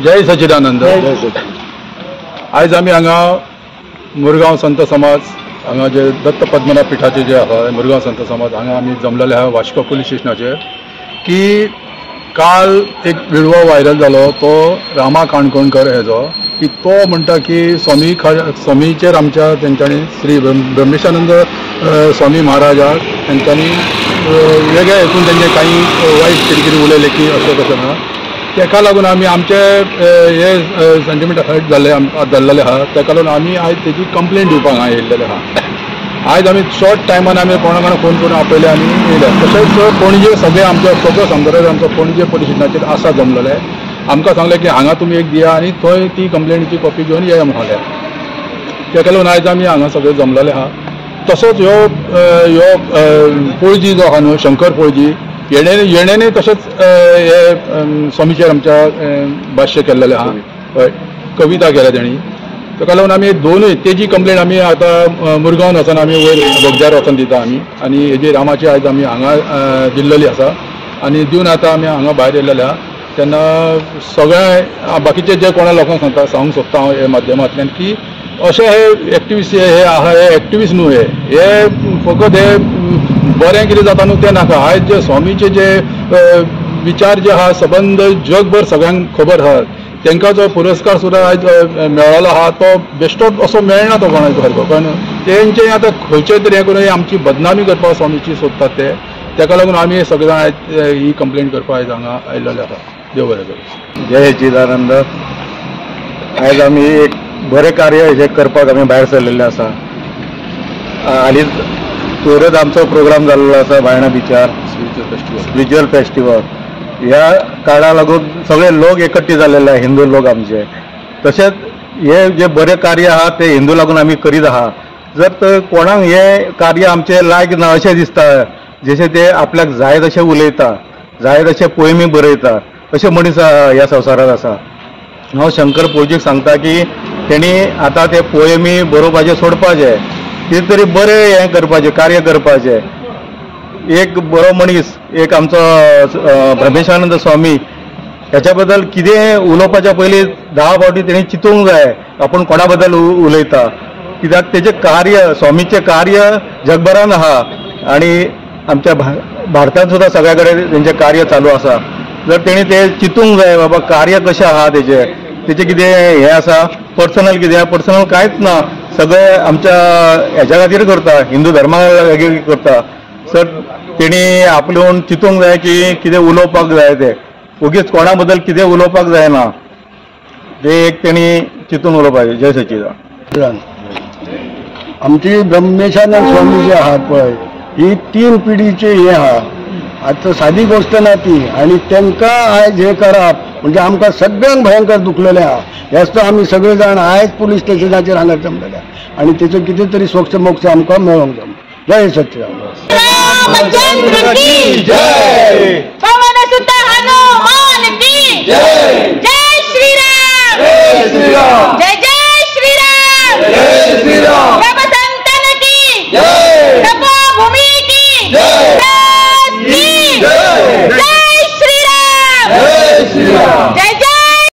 जय सच्चिदानंद. आयज आमी हांगा मुरगांव संत समाज हांगा जे दत्त पद्मनाभ पिठाचे जे आसा मुरगांव संत समाज हांगा आमी जमलेले आहा वास्को पुलीस स्टेशनाचेर की काल एक व्हिडिओ व्हायरल जालो तो रामा काणकोणकर हेजो की तो म्हणटा की स्वामी स्वामीचेर आमच्या तेंच्यांनी श्री ब्रह्मेशानंद स्वामी महाराजाक तेंच्यांनी वेगळ्या हेतून तेंचे काही वायट कितें कितें उलयलें की अशें तशें ना. तेका लागून आमी आमचे हे सेंटिमेंट हर्ट जाल्ले जाल्लेले आहा. तेका लागून आमी आयज तेजी कंप्लेन दिवपाक हांगा येयल्लेले आहा. आयज आमी शॉर्ट टायमान आमी कोणा कोणा फोन करून आपयले आनी येयले. तशेंच पणजे सगळे आमचे सगळो संदर्भ आमचो पणजे पुलीस स्टेशनाचेर आसा जमलेले. आमकां सांगलें की हांगा तुमी एक दिया आनी थंय ती कंप्लेनीची कॉपी घेवन येया म्हणून सांगलें. तेका लागून आयज आमी हांगा सगळे जमलेले आहा. तसोच ह्यो ह्यो पोळजी जो आहा न्हू शंकर पोळजी येणेने तशेंच हे स्वामीचेर आमच्या भाश्य केल्लेलें आहा, हय कविता केल्या तेणी. ताका लागून आमी दोनूय तेजी कंप्लेन आमी आतां मुरगांवान वचून आमी वयर बोगद्यार वचून दिता आमी आनी हेजी रामाची आयज आमी हांगा दिल्लेली आसा आनी दिवन आतां आमी हांगा भायर येयल्लेले आहा. तेन्ना सगळ्या बाकीचे जे कोणा लोकांक सांगता सांगूंक सोदता हांव हे माध्यमांतल्यान की अशे हे एक्टिविस्ट हे आहा हे एक्टिविस्ट न्हू हे हे फकत हे बरें कितें जाता न्हू तें नाका. आयज जे स्वामीचे जे विचार जे आहा सबंद जगभर सगळ्यांक खबर आहा. तांकां जो पुरस्कार सुद्दां आयज मेळ्ळो आहा तो बेश्टोच असो मेळना तो कोणाक सारको. कारण तेंचे आतां खंयचे तरी हें करून आमची बदनामी करपाक स्वामीची सोदतात ते. ताका लागून आमी सगळे जाण आयज ही कंप्लेन करपाक आयज हांगा आयिल्ले आसा. देव बरें करूं. जय सच्चिदानंद. आयज आमी एक बरें कार्य हें करपाक आमी भायर सरलेले आसा. हालींच पयरच आमचो प्रोग्राम जाल्लो आसा बायणा बिचार स्पिरिच्युअल फेस्टिवल. ह्या काळा लागून सगळे लोक एकट्टे जाल्लेले आहा हिंदू लोक आमचे. तशेंच हे जे बरें कार्य आहा ते हिंदू लागून आमी करीत आहा. जर तर कोणाक हें कार्य आमचें लायक ना अशें दिसता, जशें ते आपल्याक जाय तशें उलयता, जाय तशें पोयमी बरयता, अशे मनीस ह्या संवसारांत आसा. हांव शंकर पोळजीक सांगता की तेणी आतां ते पोयमी बरोवपाचें सोडपाचें, कितें तरी बरें हें करपाचें कार्य करपाचें. एक बरो मनीस एक आमचो ब्रह्मेशानंद स्वामी ह्याच्या बद्दल कितें उलोवपाच्या पयलीं 10 फावटी तेणी चिंतूंक जाय आपूण कोणा बद्दल उलयता. कित्याक तेजें कार्य स्वामीचें कार्य जगभरान आहा आनी आमच्या भारतांत सुद्दां सगळ्या कडेन तेंचें कार्य चालू आसा. जर तेणी तें चिंतूंक जाय बाबा कार्य कशें आहा तेजें, तेजें कितें हें आसा पर्सनल कितें पर्सनल कांयच ना, सगळें आमच्या हेच्या खातीर करता, हिंदू धर्मा खातीर करता. सर तेणी आपल्यान चिंतूंक जाय की कितें उलोवपाक जाय तें, ओगीच कोणा बद्दल कितें उलोवपाक जायना, तें एक तेणी चिंतून उलोवपाचें. जय सच्चिदानंद. आमची ब्रह्मेशानंद स्वामी जे आहात पळय ही 3 पिढीचे हे आहा. आतां सादी गोश्ट ना ती. आनी तांकां आयज हें करप म्हणजे आमकां सगळ्यांक भयंकर दुखलेलें आहा. हेच आमी सगळे जाण आयज पुलीस स्टेशनाचेर हांगा जमलेले आहा आनी तेचो कितें तरी सोक्ष मोक्ष आमकां मेळोंक जाय. जय सच्चिदानंद. रामचंद्र की जय, पवनसुत हनुमान की जय, जय श्री राम, जय श्री राम, जय